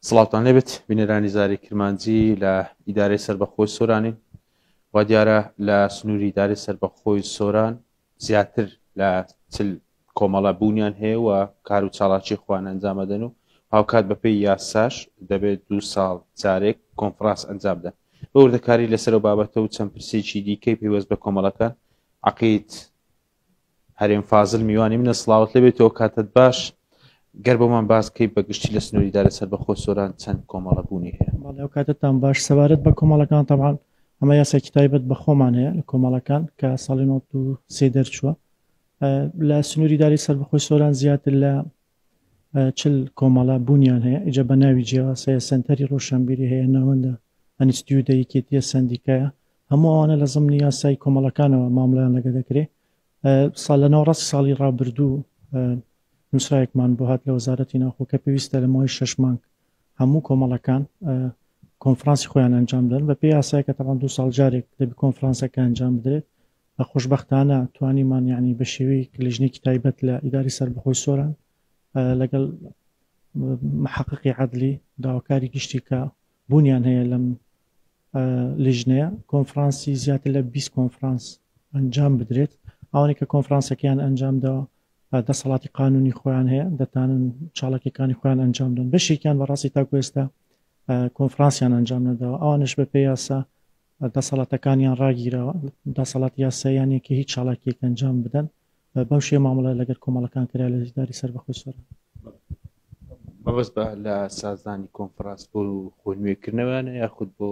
سڵاوتان لێبێت بینەرانی زاری کرمانجی لە ئیدارەی سەربەخۆی سۆرانین وا دیارە لە سنووری ئیدارەی سەربەخۆی سۆران زیاتر لە چل کۆمەڵە بوونیان هەیە و کار و چاڵاکی خۆیان ئەنجامەدەن و هاوکات بەپێی یاساش دەبێت دوو ساڵ جارێک کۆنفراس ئەنجام بدەن. بە وردەکاری لەسەر ئەو بابەتە و چەند پرسێکی دیکەی پەیوەست بە کۆمەڵەکان عەقید هەرێم فازل میوانی منە سڵاوت لێبێت و کاتت باش گەر بۆمان باس کەی بە گشتی لە سنووری دارە سەربەخۆ سۆران چەند کۆمەڵە بوونی هەیە؟ بەڵێ ئەو کاتەتان باش سەبارەت بە کۆمەڵەکان تەبعەن ئەمە یاسایەکی تایبەت بە خۆمان هەیە لە کۆمەڵەکان کە ساڵی 93 دەرچووە لە سنووری داری سەربەخۆی سۆران زیاتر لە چل کۆمەڵە بوونیان هەیە ئیجا بە ناوی جیاواز هەیە سەنتەری ڕۆشنبیری هەیە ناوەندە ئەنستیتیوتە یەکێتیە سەندیکایە هەموو ئەوانە لە زمنی یاسای کۆمەڵەکانەوە مامەڵەیان لەگە دەکرێت ساڵ لە ناوەڕاستی ساڵی ڕابردوو نووسراوێکمان بۆ هات لە وەزارەتی ناوخۆ کە پێویستە لە ماوەی شەش مانگ هەموو کۆمەڵەکان کۆنفرانسی خۆیان ئەنجام بدەن بە پێی یاسایەکە تەبعەن دوو ساڵ جارێک دەبی کۆنفرانسەکە ئەنجام بدرێت بە خۆشبەختانە توانیمان یعنی بە شێوەیەک لیژنێکی تایبەت لە ئیداری سەربەخۆی سۆران لەگەڵ محققی عەدلی داواکاری گشتی کە بوونیان هەیە لەم لیژنەیە کۆنفرانسی زیاتر لە 20 کۆنفرانس ئەنجام بدرێت ئەوانەی کە کۆنفرانسەکەیان ئەنجام داوە دەسەڵاتی قانونی خۆیان هەیە دەتانن چاڵەکیەکانی خۆیان ئەنجام دەن بەشێکیان بەڕاستی تاکو ئێستا کۆنفرانسیان ئەنجام نەداوە ئەوانش بە پێی یاسا دەسەڵاتەکانیان ڕاگیراوە دەسەڵات یاساییانە کە هیچ چاڵاکیەک ئەنجام بدەن بەم شێوە مامەڵە لەگەر کۆمەڵەکان کرا لە دیداری سەربەخۆی سۆران. مەبەست بە لە سازدانی کۆنفراس بۆ خۆ نوێکردنەوەیانە یاخود بۆ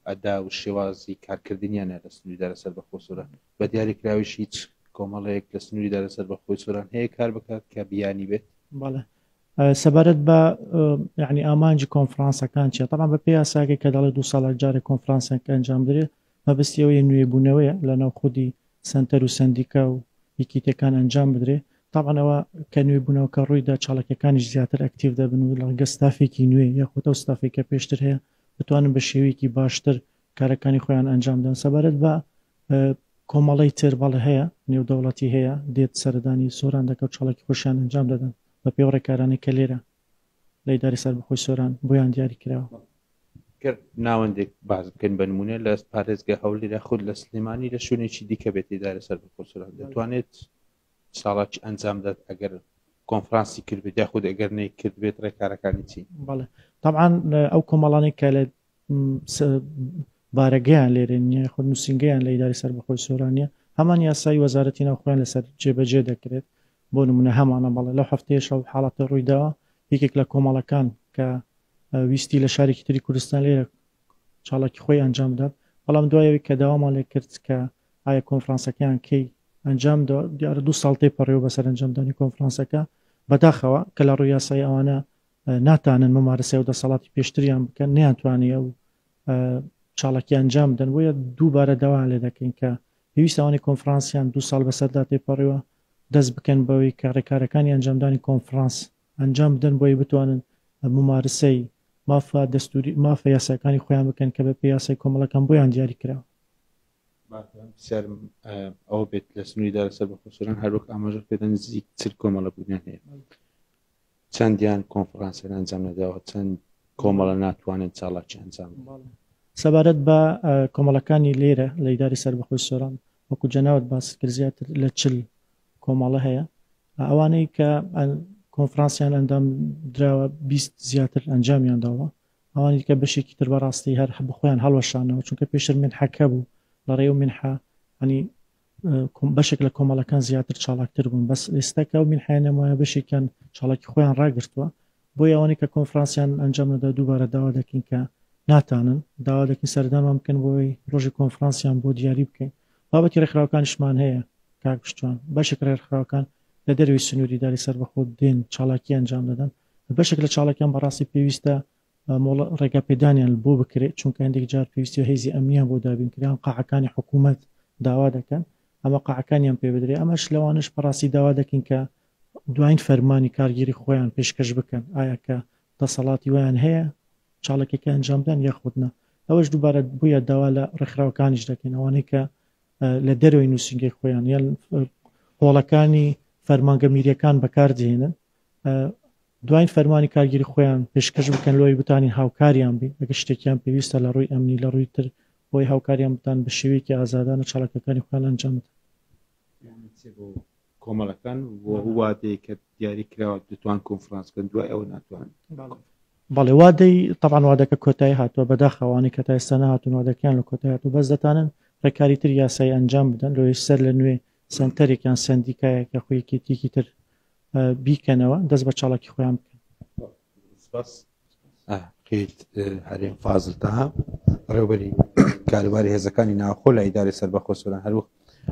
ئەدا و شێوازی کارکردنیانە لە سنووری دارە سەربەخۆ سۆران؟ بە دیاریکراویش هیچ کۆمەڵەیەک لە سنووری دارە سەربەخۆی سۆران هەیە کار بکات کە بیانی بێت؟ بەڵێ سەبارەت بە یعنی ئامانجی کۆنفرانسەکان چیە؟ تەبعەن بە پێی یاساکەی کە دەڵێ دوو ساڵ جارێک کۆنفرانسێک ئەنجام بدرێت مەبەستی ئەوەیە نوێبوونەوەیە لەناو خودی سەنتەر و سەندیکا و یەکیتیەکان ئەنجام بدرێ تەبعەن ئەوە کە نوێبوونەوەکە ڕوویدا چاڵەکیەکانیش زیاتر ئەکتیڤ دەبن و ڕەنگە ستافێکی نوێ یاخود ئەو ستافێک کە پێشتر هەیە بتوانن بە شێوەیەکی باشتر کارەکانی خۆیان ئەنجام بدەن سەبارەت بە کۆمەڵەی تر بەڵێ هەیە نێودەوڵەتی هەیە دێت سەردانی سۆران دەکە و چاڵکی خۆشیان ئەنجام دەدەن بە پێی ئەو ڕێکارانەی کە لێرە لە ئیدارەی سەربەخۆی سۆران بۆیان دیاری کراوە. گەر ناوەندێک باس بکەین بە نمونە لە پارێزگە هەولێر یاخود لە سلێمانی لە شوێنێکی دیکە بێت ئیدارە سەربەخۆ سۆران دەتوانێت چالاکی ئەنجام بدات ئەگەر کۆنفرانسی کردبێت یاخود ئەگەر نەیکردبێت ڕێکارەکانی چین؟ بەڵێ تەبعەن ئەو کۆمەڵانەی کە لە بارەگەیان لێرە نییە یاخود نووسینگەیان لە ئیدارەی سەربەخۆی سۆران نییە هەمان یاسای وەزارەتی ناوخۆیان لەسەر جێبەجێ دەکرێت بۆ نمونە هەمانە بەڵێ لەو هەفتەیەش ئەو حاڵەتە ڕوویداوە یەکێک لە کۆمەڵەکان کە ویستی لە شارێکی تری کوردستان لێرە چاڵاکی خۆی ئەنجام بدات بەڵام دوای ئەوەی کە داوامان لێ کرد کە ئایا کۆنفرانسەکەیان کەی ئەنجام دا دیارە دوو ساڵ تێپەڕیوە بەسەر ئەنجامدانی کۆنفرانسەکە بەداخەوە کە لە ڕووی یاسایی ئەوانە ناتانن ممارەسەی ئەو دەسەڵاتی پێشتریان بکەن نەیانتوانی ئەو چاڵاکی ئەنجام بدەن بۆیە دووبارە داوایان لێ دەکەین کە پێویستە ئەوانەی کۆنفرانسیان دوو ساڵ بەسەردا تێپەڕیوە دەست بکەن بەوەی کە ڕێکارەکانی ئەنجامدانی کۆنفرانس ئەنجام بدەن بۆی بتوانن ممارسەی مافە دەستوری مافە یاساکانی خۆیان بکەن کە بە پێی یاسای کۆمەڵەکان بۆیان دیاری کراوە. پرسیارم ئەوە بێت لە سنووری دارە سەربەخۆ سۆران هەروەک ئاماژە پێدەن نزیک چل کۆمەڵە بوونیان هەیە چەندیان کۆنفرانسیان ئەنجام نەداوە چەند کۆمەڵە ناتوانن چاڵاکی ئەنجام بدەن؟ سەبارەت بە کۆمەڵەکانی لێرە لە ئیدارەی سەربەخۆی سۆران وەکو جەنابت باست کرد زیاتر لە 40 کۆمەڵە هەیە ئەوانەی کە کۆنفرانسیان ئەندام دراوە 20 زیاتر ئەنجامیان داوە ئەوانی دیکە بەشێکی تر بەڕاستی هەر بەخۆیان هەڵوەشانەوە چونکە پێشتر منحەکە بوو لە ڕێی ئەو منحە ینی بەشێک لە کۆمەڵەکان زیاتر چاڵاکتر بوون بەس ئێستا کە ئەو مینحەیە نەمایە بەشێکیان چاڵاکی خۆیان ڕاگرتووە بۆیە ئەوانەی کە کۆنفرانسیان ئەنجام نەدا دووبارە داوا دەکەین کە ناتانن داوا دەکەین سەردانمان بکەن بۆی ڕۆژی کۆنفرانسیان بۆ دیاری بکەین بابەتی ڕێکخراوەکانیشمان هەیە کاک پشتوان بەشێک ڕێکخراوەکان لە دەرەوەی سنووری داری سەربەخۆ دێن چالاکی ئەنجام دەدەن بەشێک لە چالاکیان بەڕاستی پێویستە مۆڵە ڕێگاپێدانیان بۆ بکرێت، چونکە هەندێک جار پێویستی بە هێزی ئەمنیان بۆ دابین کرێت، قاعەکانی حکوومەت داوا دەکەن ئەمە قاعەکانیان پێ بدرێت، ئەمەش لەوانەش بەڕاستی داوا دەکەین کە دواین فەرمانی کارگێری خۆیان پێشکەش بکەن، ئایا کە دەسەڵاتی وایان هەیە چاڵەکیەکە ئەنجام بدەن یاخود نا، ئەوەش دووبارە بۆیە داوا لە ڕێکخراوەکانیش دەکەین ئەوانەی کە لە دەرەوەی نووسینگەی خۆیان یان هۆڵەکانی فەرمانگە میریەکان بەکاردێنن. دواین فەرمانی کارگێری خۆیان پێشکەش بکەن لۆی بتانین هاوکاریان بین ئەگەر شتێکیان پێویستە لە ڕووی ئەمنی لە ڕووی تر بۆی هاوکاریان بتان بە شێوەیەکی ئازادانە چالاکیەکانی خۆیان ئەنجام بدەن. یانی چی بۆ کۆمەڵەکان و وادەی کە دیاری کراوە دەتوان کۆنفرانس بکەن دوای ئەوە ناتوان؟ بەڵێ وادەی تەبعەن وادەکە کۆتایی هاتووە بەداخەوە ئەوانەی کە تا ئێستا نەهاتوون وادەکەیان لە کۆتایی هاتووە بەس دەتانن ڕێکاری تری یاسایی ئەنجام بدەن لۆیە سەر لە نوێ سەنتەرێک یان سەندیکایەک یاخۆ یەکێتیەکی تر بیکەنەوە دەست بە چاڵاکی خۆیان بکەن. سپاس قیت هەرێم فازل تەها بەڕێوبەری کاروباری هێزەکانی ناوخۆ لە ئیدارەی سەربەخۆ سۆران هەروەک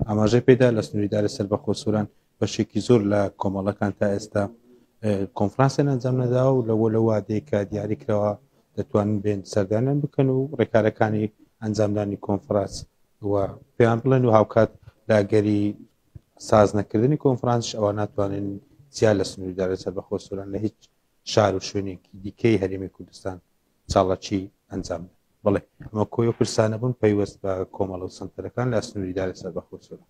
ئاماژەی پێدا لە سنووری ئیدارەی سەربەخۆ سۆران بەشێکی زۆر لە کۆمەڵەکان تا ئێستا کۆنفرانسیان ئەنجام نەداوە و لەوە لە وادەیە کە دیاری کراوە دەتوانن بێن سەردانیان بکەن و ڕێکارەکانی ئەنجامدانی کۆنفراس و پێیان بڵێن و هاوکات لە ئەگەری ساز نەکردنی کۆنفرانسیش ئەوە ناتوانن جیا لە سنووری ئیدارەی سەربەخۆ سۆران لە هیچ شار و شوێنێکی دیکەی هەرێمی کوردستان چاڵاکی ئەنجام بدەن. بەڵێ ئەمە کۆی ئەو پرسانە بوون پەیوەست بە کۆمەڵە و سەنتەرەکان لە سنووری ئیدارەی سەربەخۆ سۆران.